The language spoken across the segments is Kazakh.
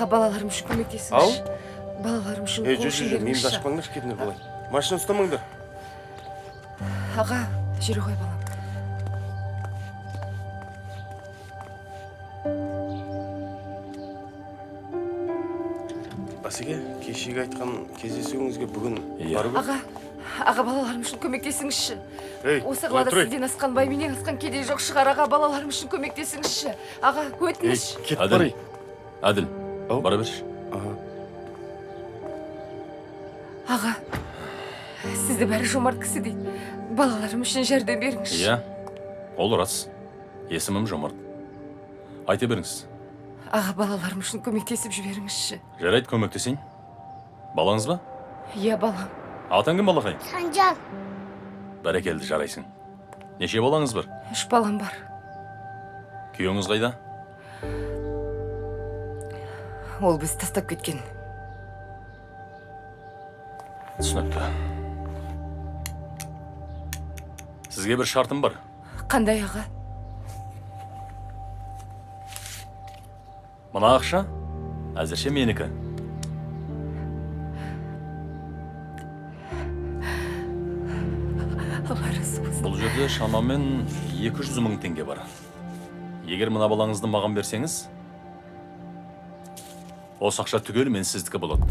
Аға, балаларым үшін көмектесіңізші. Ау? Балаларым үшін Ей, қол жүр, ұшын жүр, жүр, миымды беріңізші. ашпаңдаршы, кетіңдер былай. Машина ұстамаңдар. Аға, жүре ғой, балам. Басеке, кешегі айтқан кездесуіңізге бүгін Иә. бару керек. Аға, аға, балаларым үшін көмектесіңізші. Ей, Осы былай қалада тұр, ей. сізден асқан бай менен асқан кедей жоқ шығар, аға, балаларым үшін көмектесіңізші. Аға, Ей, өтініш. кетіп Әділ. бар, ей. Әділ, Ау. бара берші. Аха. Аға, сізді бәрі жомарт кісі дейді. Балаларым үшін жәрдем беріңізші. Иә, ол рас. Есімім Жомарт. Айта беріңіз. Аға, балаларым үшін көмектесіп жіберіңізші. Жарайды, көмектесейін. Балаңыз ба? Иә, балам. Атаң кім, балақай? Санжар. Бәрекелді, жарайсың. Неше балаңыз бар? 3 балам бар. Күйеуіңіз қайда? Ол бізді тастап кеткен. Түсінікті. Сізге бір шартым бар. Қандай, аға? Мына ақша әзірше менікі. Алла разы болсын. Бұл жерде шамамен 200 мың теңге бар. Егер мына балаңызды маған берсеңіз, осы ақша түгелімен сіздікі болады.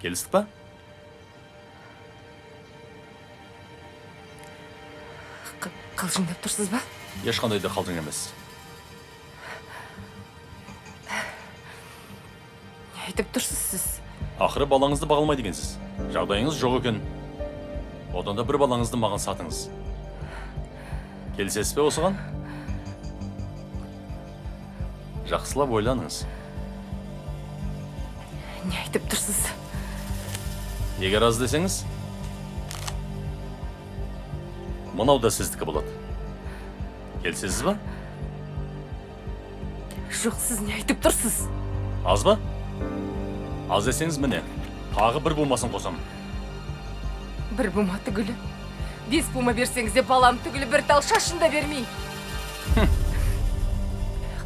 Келістік па? Қалжыңдап тұрсыз ба? Ешқандай да қалжың емес. Не айтып тұрсыз сіз? Ақыры балаңызды баға алмайды екенсіз. Жағдайыңыз жоқ екен. Одан да бір балаңызды маған сатыңыз. Келісесіз бе осыған? Жақсылап ойланыңыз. Не айтып тұрсыз? Егер аз десеңіз, мынау да сіздікі болады. Келісесіз ба? Жоқ, сіз не айтып тұрсыз? Аз ба? Аз десеңіз, міне, тағы бір бумасын қосам. Бір бума түгілі. 5 бума берсеңіз де балам түгілі бір тал шашын да бермей.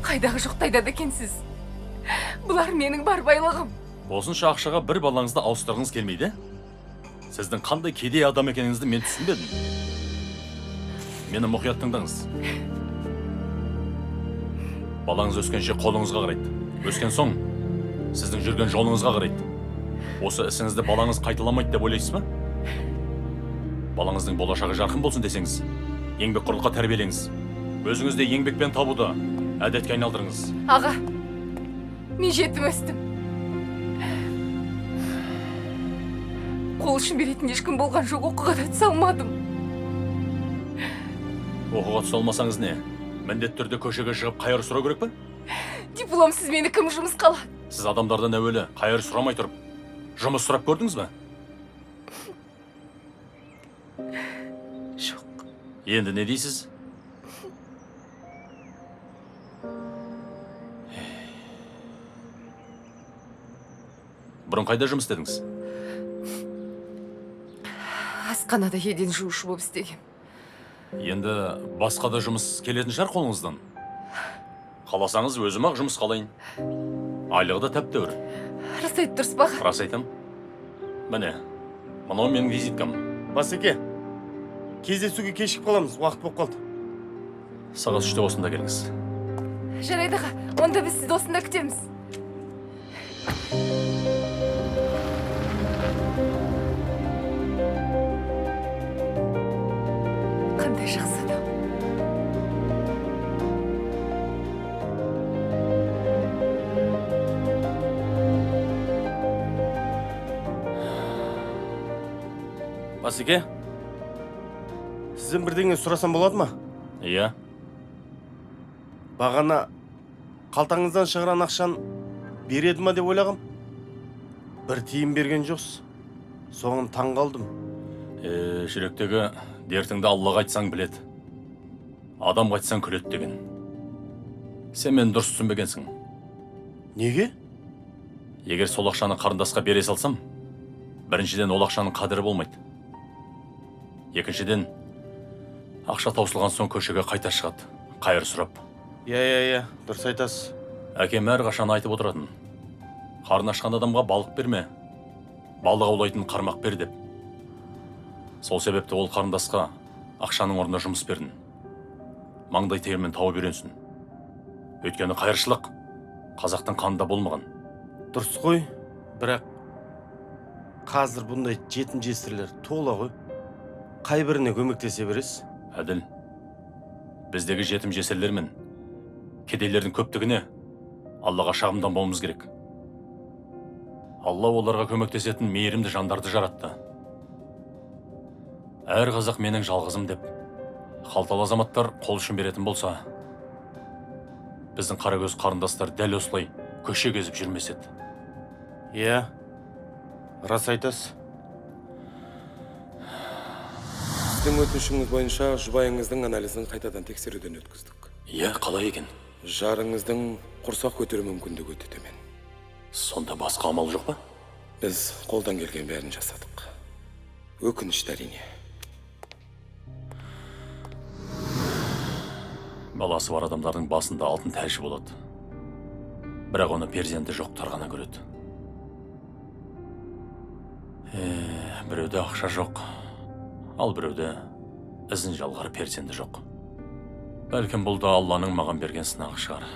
Қайдағы жоқты айтады екенсіз. Бұлар менің бар байлығым. Осынша ақшаға бір балаңызды ауыстырғыңыз келмейді? Сіздің қандай кедей адам екеніңізді мен түсінбедім. Мені мұқият тыңдаңыз. Балаңыз өскенше қолыңызға қарайды. Өскен соң сіздің жүрген жолыңызға қарайды. Осы ісіңізді балаңыз қайталамайды деп ойлайсыз ба? Балаңыздың болашағы жарқын болсын десеңіз, еңбекқорлыққа тәрбиелеңіз. Өзіңіз де еңбекпен табуды әдетке айналдырыңыз. Аға, мен жетім өстім. Қол ұшын беретін ешкім болған жоқ, оқуға да түсе алмадым. Оқуға түсе алмасаңыз не? Міндетті түрде көшеге шығып қайыр сұрау керек пе? Дипломсыз мені кім жұмысқа алады? Сіз адамдардан әуелі қайыр сұрамай тұрып, жұмыс сұрап көрдіңіз бе? Жоқ. Енді не дейсіз? Бұрын қайда жұмыс істедіңіз? Асханада еден жуушы болып істегем. Енді басқа да жұмыс келетін шығар қолыңыздан. Қаласаңыз өзім-ақ жұмысқа алайын. Айлығы да тәп-тәуір. Рас айтып тұрсыз ба, аға? Рас айтам. Міне, мынау менің визиткам. Басеке, кездесуге кешігіп қаламыз, уақыт болып қалды. Сағат 3-те осында келіңіз. Жарайды, аға, онда біз сізді осында күтеміз. Қандай жақсы адам. Басеке, сізден бірдеңе сұрасам болады ма? Иә. Бағана қалтаңыздан шығарған ақшаны береді ма деп ойлағам. Бір тиын берген жоқсыз. Соған таң қалдым. Жүректегі дертіңді Аллаға айтсаң біледі. Адамға айтсаң күледі деген. Сен мені дұрыс түсінбегенсің. Неге? Егер сол ақшаны қарындасқа бере салсам, біріншіден ол ақшаның қадірі болмайды. Екіншіден, ақша таусылған соң көшеге қайта шығады, қайыр сұрап. Иә, иә, иә, дұрыс айтасыз. Әкем әрқашан айтып отыратын: қарны ашқан адамға балық берме, балық аулайтын қармақ бер деп. Сол себепті ол қарындасқа ақшаның орнына жұмыс бердім. Маңдай терімен тауып үйренсін. Өйткені қайыршылық қазақтың қанында болмаған. Дұрыс қой, бірақ қазір бұндай жетім жесірлер тола ғой. Қай біріне көмектесе бересіз? Әділ, біздегі жетім жесірлер мен кедейлердің көптігіне Аллаға шағымданбауымыз керек. Алла оларға көмектесетін мейірімді жандарды жаратты. Әр қазақ менің жалғызым деп, қалталы азаматтар қол ұшын беретін болса, біздің қарагөз қарындастар дәл осылай көше кезіп жүрмес еді. Иә, рас айтасыз. Сіздің өтінішіңіз бойынша жұбайыңыздың анализін қайтадан тексеруден өткіздік. Иә, қалай екен? Жарыңыздың құрсақ көтеру мүмкіндігі өте төмен. Сонда басқа амал жоқ па? Біз қолдан келген бәрін жасадық. Өкінішті, әрине. Баласы бар адамдардың басында алтын тәжі болады. Бірақ оны перзенті жоқтар ғана көреді. Біреуде ақша жоқ, ал біреуде ізін жалғар перзенті жоқ. Бәлкім бұл да Алланың маған берген сынағы шығар.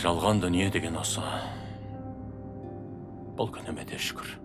Жалған дүние деген осы. Бұл күніме де шүкір.